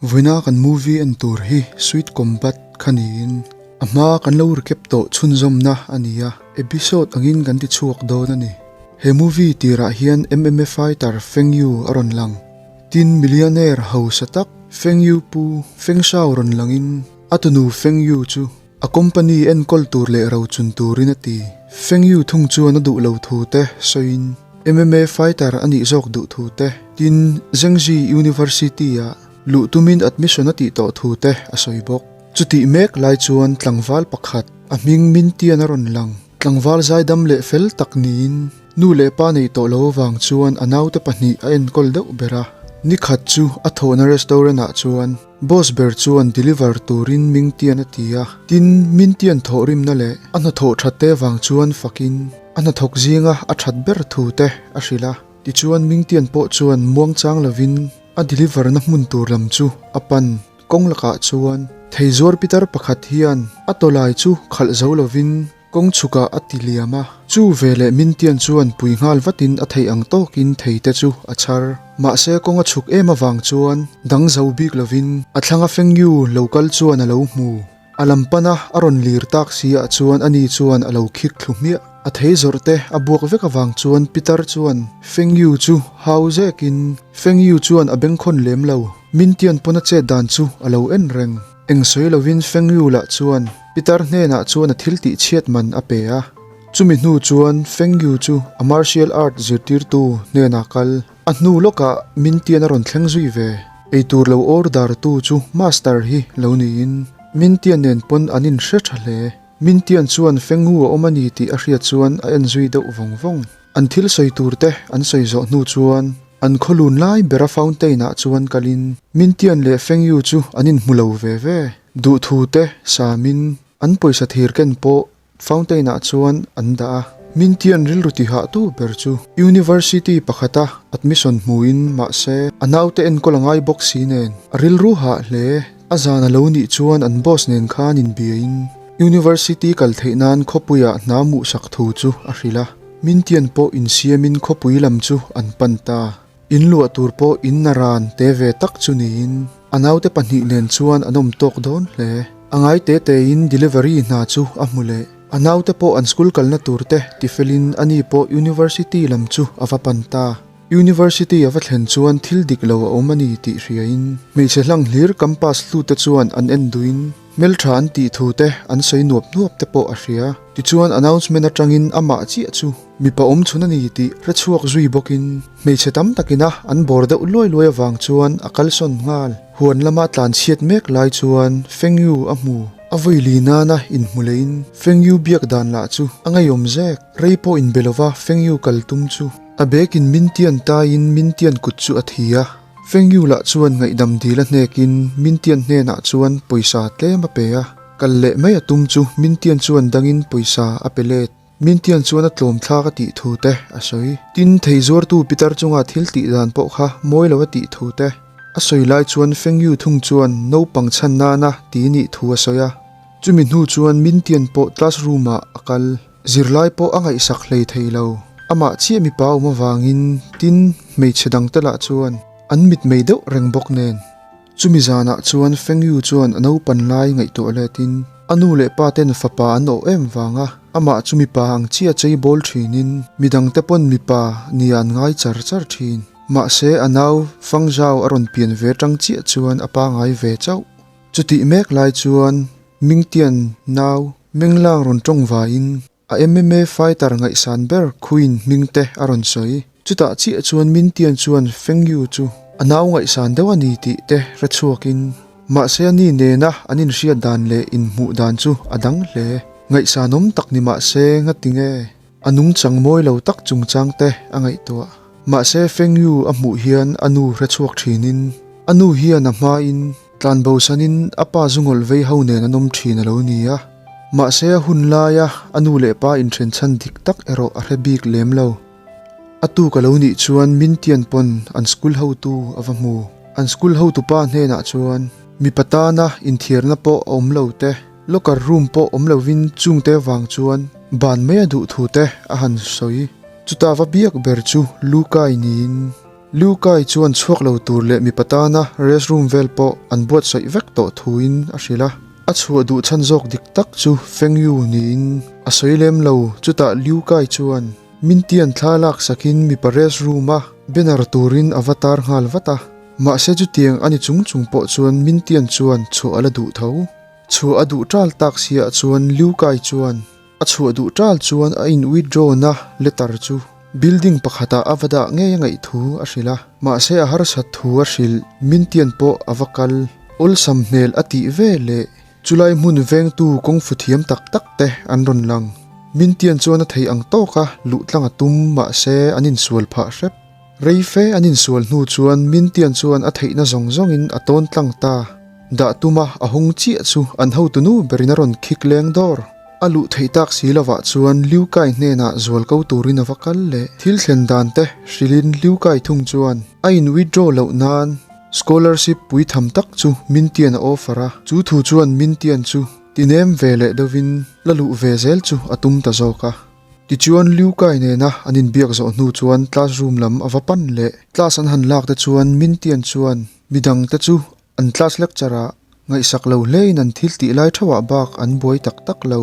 Vawiina kan movie en tur hi Sweet Combat kha niin a hma kan lo recap tawh chhunzawmna a ni a, episode angin kan ti chhuak dawn a ni. He movie tirah hian MMA fighter Feng Yu a rawn lang. Tin, millionaire hausa tak Feng Yu pu Feng Shao rawn langin a tunu Feng Yu chu a company enkawl tur leh rochun turin a ti. Feng Yu thung chuan a duh lo thu te sawiin MMA fighter a nih zawk duh thu te, tin Zhengzhi University-ah luh tumin admission a tih tawh thu te a sawi bawk. Chutih mek lai chuan tlangval pakhat a hming Mintian a rawn lang. Tlangval zaidam leh fel tak niin nu leh pa nei tawh lo avang chuan a naute pahnih a enkawl deuh ber a. Nikhat chu a thawhna restaurant-ah chuan Boss ber chuan deliver turin Mingtian a ti a, tin Mintian thawhrimna leh a hnathawh that te vang chuan fakin a hnathawk zinga a that ber thu te a hrilh a. Tichuan Mingtian pawh chuan muangchang lovin a deliver na hmun tur lam chu a pan. Kawng lakah chuan thei zuar pitar pakhat hian a tawlai chu khalh zo lovin Kawng chhukah a ti liam a, chu veleh Mintian chuan pui nghal vatin a theih ang tawkin thei te chu a chhar. Mahse kawng a chhuk em avang chuan dang zo bik lovin a thlanga Fengyu lo kal chuan a lo hmu. A lam pana a rawn lir tak si ah chuan ani chuan a lo khik thlu hmiah. A thei zawrh te a buak vek avang chuan Pitar chuan Fengyu chu hau zekin Fengyu chuan a bengkhawn lem lo. Mintian pawn a chet dan chu a lo en reng. Eng sawi lovin Feng Yu lah chuan pitar hnenah chuan a thil tih chhiat man a pe a. Chumi hnu chuan Feng Yu chu a martial art zirtirtu hnenah kal. A hnu lawkah Mintian a rawn thleng zui ve. Eitur lo order tu chu master hi lo niin Mintian nen pawn an inhre tha hle. Mintian chuan Feng Yu a awm a ni tih a hriat chuan a en zui deuh vawng vawng. An thil sawi tur te an sawi zawh hnu chuan an khawlun lai bera fountain ah chuan kalin Mintian leh Fengyu chu an inhmu lo ve ve. Duhthu te samin an pawisa thir ken pawh fountain ah chuan an dah a. Mintian rilru ti hah tu ber chu University pakhata admission hmuin mahse a naute enkawl a ngai bawk si nen a rilru hah hle. A zan a lo nih chuan an boss nen khan inbiain University kal theih nan khawpuiah hna muhsak thu chu a hrilh a. Mintian pawh insiamin khawpui lam chu an pan ta. In luah tur pawh in na ran te ve tak chu niin a naute pahnih nen chuan an awm tawk dawn hle. A ngai te tein delivery hna chu a hmu leh. A naute pawh an school kalna tur te tifelin ani pawh University lam chu a va pan ta. University a va thlen chuan thil dik lo a awm a ni tih hriain hmeichhe hlang hlir campus hlute chuan an en duhin hmeltha an tih thu te an sawi nuap nuap te pawh a hria. Tichuan announcement atangin amah chiah chu mipa awm chhun a ni tih hrechhuak zui bawkin hmeichhe tam takina an bawr deuh luai luai avang chuan a kalsawn nghal. Huan lama tlan chhiat mek lai chuan Feng Yu a hmu. A vawi li nana inhmu lehin Feng Yu biak dan lah chu a ngeiawm zek. Rei pawh inbe lova Feng Yu kal tum chu A bekin Mintian taiin Mintian kut chu a thi a. Feng Yu lah chuan ngaihdam dil a hnekin Mintian hnenah chuan pawisa tlem a pe a. Kal leh mai a tum chu Mintian chuan dangin pawisa a pe let. Mintian chuan a tlawm thlak a tih thu te a sawi. Tin, thei zuartu pitar chunga thil tih dan pawh kha mawi lo a tih thu te a sawi lai chuan Feng Yu thung chuan naupang chhan nana ti nih thu a sawi a. Chumi hnu chuan Mintian pawh classroom ah a kal. Zirlai pawh a ngaihsak hlei thei lo. Amah chiah mipa awm avangin tin hmeichhe dangte lah chuan an mitmei deuh reng bawk nen. Chumi zanah chuan Feng Yu chuan a naupan lai ngaihtuah letin a nu leh pa ten fapa an awh em vanga amah chu mipa ang chiah chei bawl thinin midangte pawn mipa nia an ngai char char thin. Mahse a nau Fang Zhao a rawn pian ve tang chiah chuan a pangai ve chauh. Chutih mek lai chuan Mingtian nau Menglang rawn tawng vaiin a MMA fighter ngaihsan ber Queen hming te a rawn sawi. Chutah chiah chuan Mintian chuan Feng Yu chu a nau ngaihsan deuh a ni tih te hre chhuakin mahse a ni nena an inhriat dan leh inhmuh dan chu a dang hle. Ngaihsanawm tak ni mahse ngati nge a nungchang mawi lo tak chungchang te a ngaihtuah. Mahse Feng Yu a hmuh hian a nu hre chhuak thinin a nu hian a hmain Tlanbo sanin a pa zungawlh vei ho nen an awm thin a lo ni a, mahse a hun laia a nu leh pa inthen chhan dik tak erawh a hre bik lem lo. A tuk a lo nih chuan Mintian pawn an school hotu a va hmu. An school hotupa hnenah chuan mipa tana inthiarna pawh a awm lo te, locker room pawh awm lovin chungte vang chuan ban mai a duh thu te a han sawi. Chuta va biak ber chu Lukai niin. Liu Kai chuan chhuak lo tur leh mipa tana restroom vel pawh an buatsaih vek tawh thuin a hrilh a. A chhuah duh chhan zawk dik tak chu Feng Yu niin a sawi lem lo. Chutah Liu Kai chuan Mintian thla lak sakin mipa restroom a banner turin a va tar nghal vat a. Mahse chutiang a ni chung chung pawh chuan Mintian chuan chhuah a la duh tho. Chhuah a duh ṭal tak siah chuan Liu Kai chuan A chhuah duh ṭal chuan a in withdraw na letter chu building pakhatah a va dah ngei a ngaih thu a hrilh a, mahse a harsat thu a hrilh. Mintian pawh a va kal awlsam hmel a tih ve leh chulai hmun vengtu kawngfu thiam tak tak te an rawn lang. Mintian chuan a theih ang tawka luh tlang a tum mahse an insual phah hrep. Rei fe an insual hnu chuan Mintian chuan a theihna zawng zawngin a tawn tlang ta. Dah tuma a hawng chiah chu an hotunu berin a rawn khik leng dawr. A luh theih tak si lovah chuan Liu Kai hnenah zual ko turin a va kal leh. Thil thlen dan te hrilhin Liu Kai thung chuan a in withdraw loh nan scholarship pui tham tak chu Mintian a offer a. Chu thu chuan Mintian chu tinem ve leh deuhin la luh ve zel chu a tum ta zawk a. Tichuan Liu Kai nena an inbiak zawh hnu chuan classroom lam a va pan leh. Class an han lak te chuan Mintian chuan midangte chu an class lecture ah ngaihsak lo hlein an thil tih lai theuhah bak an buai tak tak lo.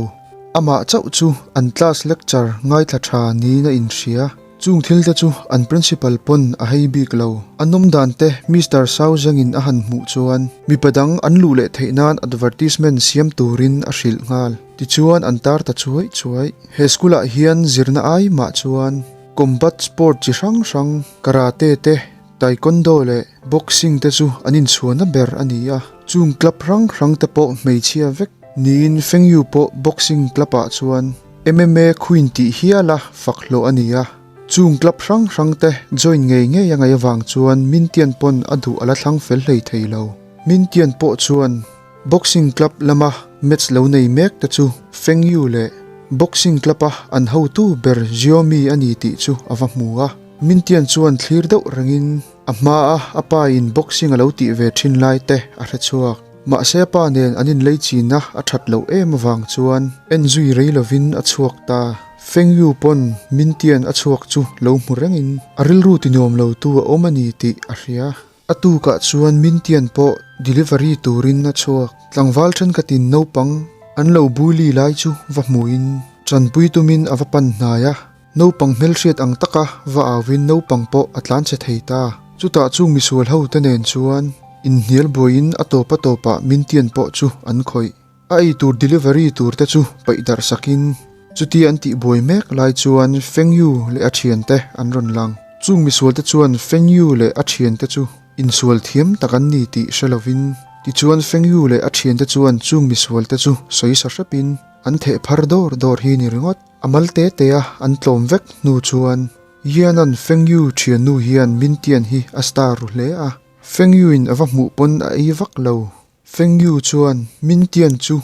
Amah chauh chu an class lecture ngaithla tha niin a inhria. Chung thil te chu an principal pawn a hei bik lo. A nawm dan te Mister Sau Zengin a han hmuh chuan mipa dang an luh leh theih nan advertisement siam turin a hrilh nghal. Tichuan an tar ta chuai chuai. He school ah hian zirna ai mah chuan combat sport chi hrang hrang, karate te, taekwondo leh boxing te chu an inchhuahna ber a ni a. Chung club hrang hrang te pawh hmeichhia vek niin Feng Yu pawh boxing club ah chuan MMA queen tih hiala fak hlawh a ni a. Chung club hrang hrang te join ngei ngei a ngaih avang chuan Mintian pawn a duh a la thlang fel hlei thei lo. Mintian pawh chuan Boxing club lama match lo nei mek te chu Feng Yu leh boxing club a an hotu ber Xiaomi a ni tih chu a va hmu a. Mintian chuan thlir deuh rengin a hma a a pa in boxing a lo tih ve thin lai te a hre chhuak. Mahse a pa nen an inlei china a that loh em avang chuan en zui rei lovin a chhuak ta. Feng Yu pawn Mintian a chhuak chu lo hmu rengin a rilru ti nuam lo tu a awm a ni tih a hria. A tukah chuan Mintian pawh delivery turin a chhuak. Tlangval thenkhatin naupang an lo bully lai chu va hmuhin tanpui tumin a va pan hnai a. Naupang hmelhriat ang taka va auin naupang pawh a tlanchhe thei ta. Chutah chung misual ho te nen chuan inhnial buaiin a tawp a tawpah Mintian pawh chu an khawih. A ei tur delivery tur te chu paih darh sakin chutia an tih buai mek lai chuan Feng Yu leh a thiante an rawn lang. Chung misual te chuan Feng Yu leh a thiante chu insual thiam tak an ni tih hre lovin tichuan Feng Yu leh a thiante chuan chung misual te chu sawi sa hrepin an theh phar dawr dawr hi ni ringawt. A mal te te a an tlawm vek hnu chuan Yian-a'n Feng Yu thiannu hian Mintian hi a star ru hle a, Feng Yu-in a va hmuh pawn a ei vak lo. Feng Yu chuan Mintian chu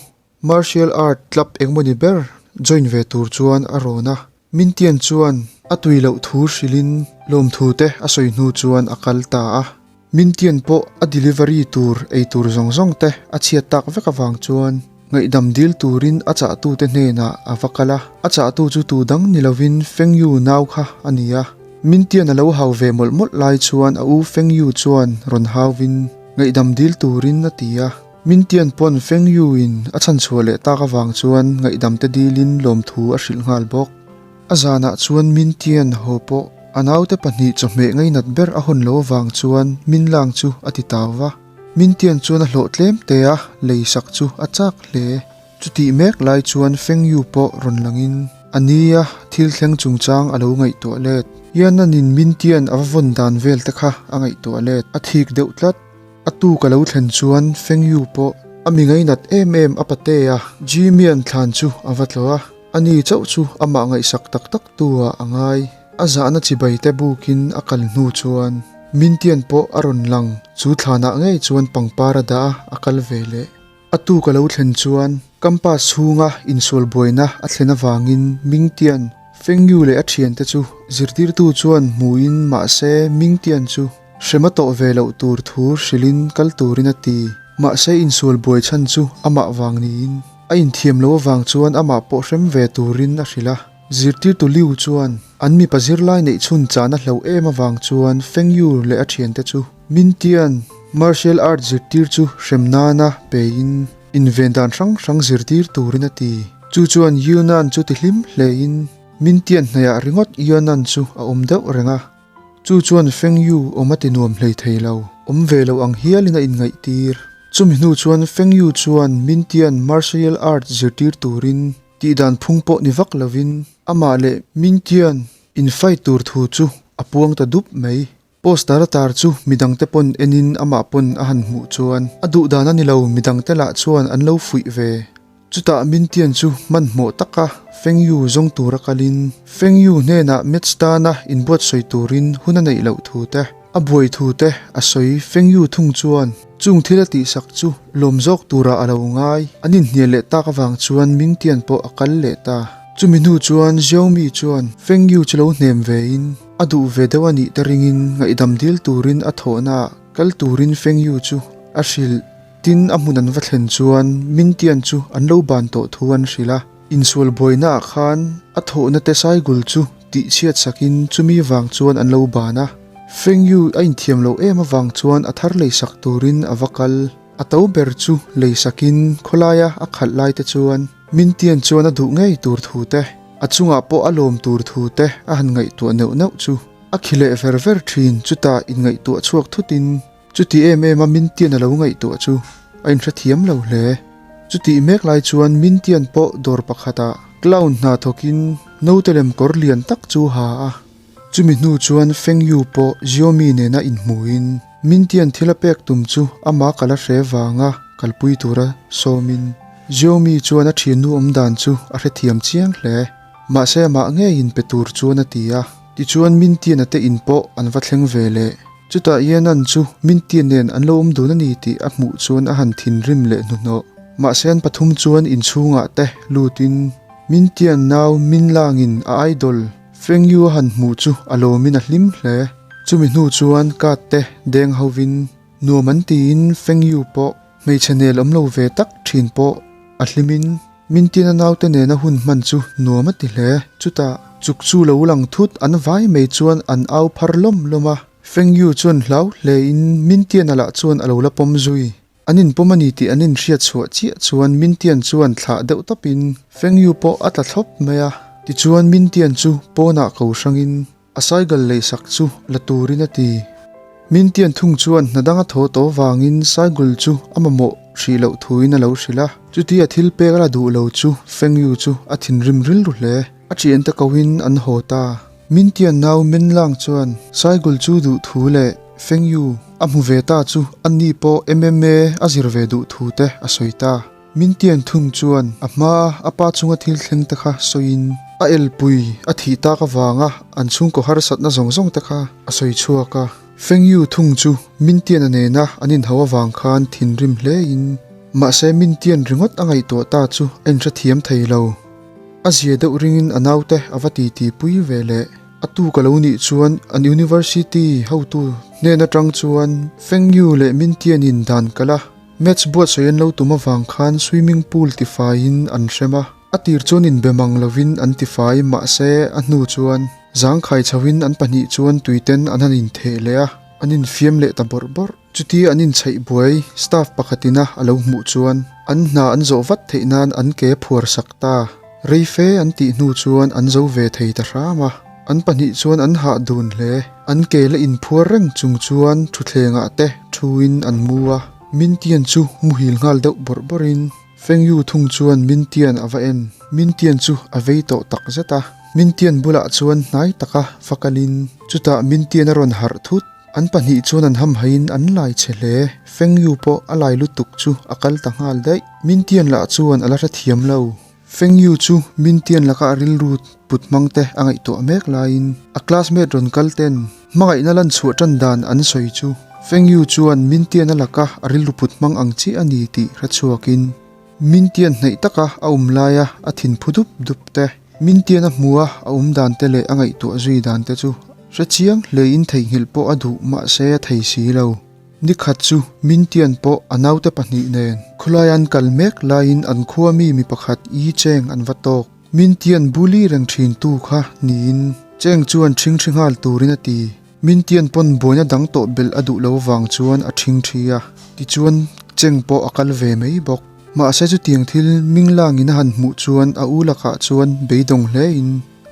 martial art club engmawni ber join ve tur chuan a rawn a. Mintian chuan a tui loh thu hrilhin lawmthu te a sawi hnu chuan a kal ta a. Mintian pawh a delivery tur ei tur zawng zawng te a chhiat tak vek avang chuan ngaihdam dil turin a chahtute hnenah a va kal a. A chahtu chu tu dang ni lovin Feng Yu nau kha a ni a. Mintian a lo hau ve mawlh mawlh lai chuan a u Feng Yu chuan rawn hauvin Ngaihdam dil turin a ti a. Mintian pawn Feng Yu in a chhanchhuah leh tak avang chuan ngaihdam te dilin lawmthu a hrilh nghal bawk. A zanah chuan Mintian haw pawh a naute pahnih chawhmeh ngainat ber a hawn lo avang chuan Minlang chu a ti tau va. Mintian chuan a hlawh tlem te a lei sak chu a chak hle. Chutih mek lai chuan Feng Yu pawh rawn langin a nia thil thleng chungchang a lo ngaihtuah let. Yannanin Mintian a va vawn dan vel te kha a ngaihtuah let. A thik deuh tlat. A tuk a lo thlen chuan Feng Yu pawh a mi ngainat em em a patea Jimian thlan chu a va tlawh a. Ani chauh chu amah ngaihsak tak tak tu ah a ngai. A zahna chibai te bukin a kal hnu chuan Mintian pawh a rawn lang. Chu thlanah ngei chuan pangpar a dah a, a kal ve leh. A tuk a lo thlen chuan campus chhunga insual buaina a thlen avangin Mingtian, Fengyu leh a thiante chu zirtirtu chuan hmuin mahse Mingtian chu hrem a tawh ve loh tur thu hrilhin kal turin a ti. Mahse insual buai chhan chu amah vang niin a inthiam loh avang chuan amah pawh hrem ve turin a hrilh a. Zirtirtu Liu chuan an mipa zirlai neih chhun chahna hlauh em avang chuan Feng Yu leh a thiante chu Min Tian martial art zirtir chu hrem nana pein inven dan hrang hrang zirtir turin a ti. Chu chuan Yunan chu ti hlim hlein Min Tian hnaihah ringawt Yunan chu a awm deuh reng a. Chu chuan Feng Yu awm a ti nuam hlei thei lo, awm ve lo ang hialin a inngaihtir. Chumi hnu chuan Feng Yu chuan Min Tian martial art zirtir turin tih dan phung pawh ni vak lovin amah leh Min Tian infight tur thu chu a puang ta dup mai. Poster a tar chu midangte pawn enin amah pawn a han hmuh chuan a duh dan a ni lo, midangte lah chuan an lo fuih ve. Chutah Mintian chu hmanhmawh taka Feng Yu zawng tura kalin Feng Yu hnenah match tana inbuatsawi turin hun a neih loh thu te, a buai thu te a sawi. Feng Yu thung chuan chung thil a tihsak chu lawm zawk turah a lo ngai. An inhnial leh tak avang chuan Mingtian pawh a kal leh ta. Chumi hnu chuan Xiaomi chuan Feng Yu chu lo hnem vein a duh ve deuh a nih te ringin ngaihdam dil turin a thawhnaah kal turin Feng Yu chu a hrilh. Tin, a hmun an va thlen chuan Mintian chu an lo ban tawh thu an hrilh a. Insual buainaah khan a thawhna te Saigul chu tih chhiat sakin chumi vang chuan an lo ban a. Fengyu a inthiam loh em avang chuan a thar lei sak turin a va kal. A to ber chu lei sakin khawlaia a khalh lai te chuan Mintian chuan a duh ngei tur thu te, a chungah pawh a lawm tur thu te a han ngaihtuah neuh neuh chu a khi leh ver ver thin. Chutah inngaihtuah chhuak thutin Chuti em em a Mintian a lo ngaihtuah chu a inhrethiam lo hle. Chutih mek lai chuan Mintian pawh dawr pakhatah clown hna thawkin naute lem kawr lian tak chu ha a. Chumi hnu chuan Feng Yu pawh Xiaomi nena inhmuhin Mintian thil a pek tum chu ama kal a hre vanga kalpui tura sawmin Xiaomi chuan a thiannu awmdan chu a hrethiam chiang hle. Mahse amah ngeiin pe tur chuan a ti a. Tichuan Mintian a te in pawh an va thleng ve leh. Chutah Yenan chu Mintia nen an lo awm dun a ni tih a hmuh chuan a han thinrim leh hnuhnawh. Mahse an pathum chuan inchhungah te lutin Mintian nau Minlangin a idol Feng Yu a han hmuh chu a lawmin a hlim hle. Chumi hnu chuan kat te deng hovin nuam an tiin Feng Yu pawh hmeichhe nel awm lo ve tak thin pawh a hlimin Mintina naute nena hun hman chu nuam a ti hle. Chutah, chuk chu lo lang thut an vai mai chuan an au phar lawm lawm a. Feng Yu chuan hlau hlein Mintiana lah chuan a lo la pawm zui. An inpawm a ni tih an inhriat chhuah chiah chuan Mintian chuan thlah deuh tawpin Feng Yu pawh a tla thlawp mai a. Tichuan Mintian chu pawnah ko hrangin A cycle leisak chu la turin a ti. Mintian thung chuan hna danga thaw tawh vangin cycle chu a mamawh hrih loh thuin a lo hrilh a. Chutia thil pek a la duh lo chu Feng Yu chu a thinrim rilru hle. A thiante kohin an haw ta. Mintian nau Menlang chuan cycle chu duh thu leh Feng Yu a hmu ve ta chu ani pawh MMA a zir ve duh thu te a sawi ta. Min tian thung chuan a hmaa a pa chunga thil thleng te kha sawiin a elpui a thih tak avanga an chhungkaw harsatna zawng zawng te kha a sawi chhuak a. Feng Yu thung chu Min Tian-a nena an inhau avang khan thinrim hlein mahse Min Tian ringawt a ngaihtuah ta chu a inhrethiam thei lo. A zia deuh ringin a naute a va titi pui ve leh. A tuk a lo nih chuan an university hotu hnen atang chuan Feng Yu leh Min Tian-in dan kal a. Match buatsawi an lo tum avang khan swimming pool tifaiin an hrem a, a tir chuan inbe mang lovin an tifai mahse a hnu chuan zangkhai chhoin an pahnih chuan tuiten an han intheh leh a, an infiam leh ta bawrh bawrh. Chutia an inchhaih buai staff pakhatina a lo hmuh chuan an hna an zawh vat theih nan an ke phuar sak ta. Rei fe an tih hnu chuan an zo ve thei ta hram a, an pahnih chuan an hah dun hle. An ke la inphuar reng chung chuan thutthlengah te thuin an mu a, Mintian chu muhil nghal deuh bawrh bawrhin Feng Yu thung chuan Mintian a va en. Mintian chu a vei tawh tak zet a, Mintian bulah chuan hnai taka va kalin chutah Mintian a rawn harh thut. An pahnih chuan an hamhaiin an lai che hle. Feng Yu pawh a lai lutuk chu a kal ta nghal daih. Mintian lah chuan a la hrethiam lo. Feng Yu chu Mintian laka a rilru put hmang te a ngaihtuah mek laiin a classmate rawn kal ten hmangaihna lan chhuah tan dan an sawi chu Feng Yu chuan Mintian a laka a rilru put hmang ang chiah a ni tih hre chhuakin Mintian hnaih taka a awm laia a thin phu dup dup te, Mintian a hmua a awm dan te leh a ngaihtuah zui dan te chu hre chiang hlein theihnghilh pawh a duh mahse a thei si lo. Ni khat chu Mintian pawh a naute pahnih nen khawlai an kal mek laiin an khua mi mi pakhat Yi Cheng an va tawk. Mintian bully reng thin tu kha niin Cheng chuan ṭhingṭhi nghal turin a ti. Mintian pawn buaina dang tawh belh a duh lo vang chuan a ṭhingṭhi a, tichuan Cheng pawh a kal ve mai bawk. Mahse chutiang thil Minglangin a han hmuh chuan a u lakah chuan beidawng hlein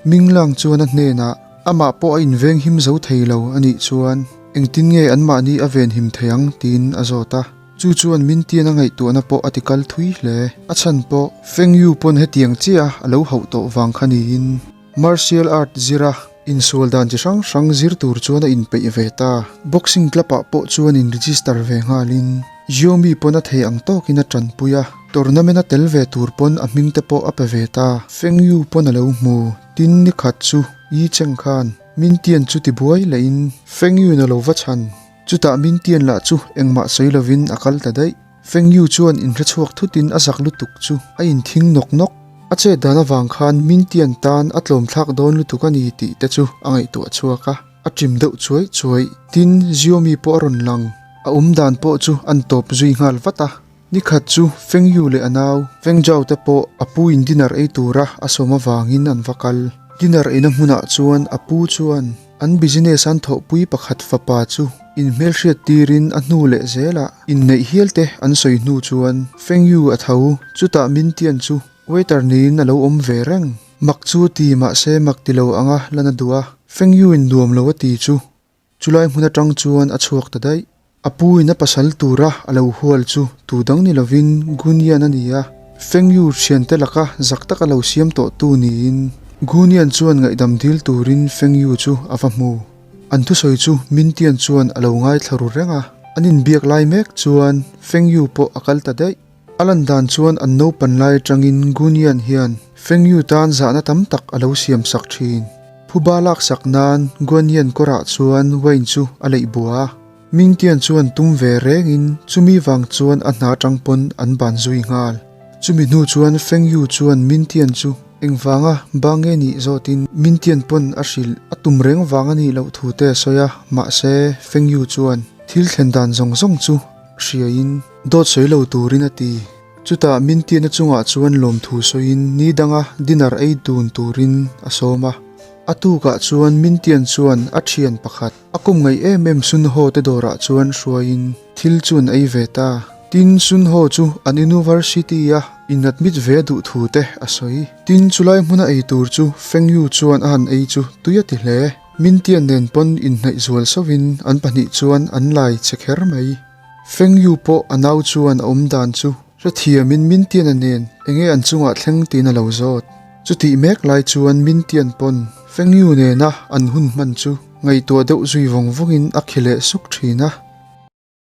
Minglang chuan a hnenah amah pawh a inveng him zo thei lo a nih chuan engtin nge anmahni a venhim thei ang tiin a zawt a. Chu chuan Mintian a ngaihtuahna pawh a tikal thui hle. A chhan pawh Feng Yu pawn hetiang chiah a lo hauh tawh vang kha niin Martial art zira insual dan chi hrang hrang zir tur chuan a inpeih ve ta. Boxing club ah pawh chuan in register ve nghalin Xiaomi pawn a thei ang tawkin a tanpui a, tournament a tel ve tur pawn a hming te pawh a pe ve ta. Feng Yu pawn a lo hmu. Tin ni khat chu Yi Cheng khan Mintian chu tibuai lehin Feng Yu'n a lo va chhan. Chutah Mintian lah chu engmah sawi lovin a kal ta daih. Feng Yu chuan inhrechhuak thutin a zak lutuk chu a inthing nawk nawk. A chet dan avang khan Mintian tan a tlawmthlak dawn lutuk a ni tih te chu a ngaihtuah chhuak a, a ṭim deuh chuai chuai. Tin, Xiaomi pawh a rawn lang. A awm dan pawh chu an tawp zui nghal vat a. Ni khat chu Feng Yu leh a nau Feng Zhao te pawh a pu in dinner ei tura a sawm avangin an va kal. Dinner eina hmunah chuan a pu chuan An business an thawhpui pakhat fapa chu inhmelhriat tirin a hnu leh zelah inneih hial te an sawi hnu chuan Feng Yu a tho, chutah Min Tian chu waiter niin a lo awm ve reng. Mak chu ti mahse mak ti lo anga la na duh a, Feng Yu in nuam lo a ti chu chulai hmun atang chuan a chhuak ta daih. A pu in a pasal tura a lo hual chu tu dang ni lovin Gunian a ni a, Feng Yu thiante laka zak taka lo siam tawh tu niin Gunian chuan ngaihdam dil turin Feng Yu chu a va hmu. An thusawi chu Mintian chuan a lo ngaithla ru reng a, an inbiak lai mek chuan Feng Yu pawh a kal ta daih. A lan dan chuan an naupan lai atangin Gunian hian Feng Yu tan zahna tam tak a lo siam sak thin. Phuba laksak nan Guanian kawrah chuan wine chu a leih bua a. Mingtian chuan tum ve rengin chumi vang chuan a hna atang pawn an ban zui nghal. Chumi hnu chuan Feng Yu chuan Mintian chu engvanga bang nge nih zawtin Mintian pawn a hrilh a tum reng vang a nih loh thu te a sawi a, mahse Feng Yu chuan thil thlen dan zawng zawng chu hriain dawt sawi lo turin a ti. Chutah Mintiana chungah chuan lawmthu sawiin ni danga dinner ei dun turin a sawm a. A tukah chuan Mintian chuan a thian pakhat A kum ngaih em em Sun Ho te dawrah chuan hruaiin thil chu an ei ve ta. Tin, Sun Ho chu an university a inadmit ve a duh thu te a sawi. Tin, chulai hmuna ei tur chu Feng Yu chuan a han ei chu tui a ti hle. Mintian nen pawn inhnaih zual sauhin an pahnih chuan an lai che kher mai. Feng Yu pawh a nau chuan a awm dan chu hrethiamin Mintiana nen enge an chungah thleng tiin a lo zawt. Chutih mek lai chuan Mintian pawn Feng Yu nena an hun hman chu ngaihtuah deuh zui vawng vawngin a khi leh suk thin a.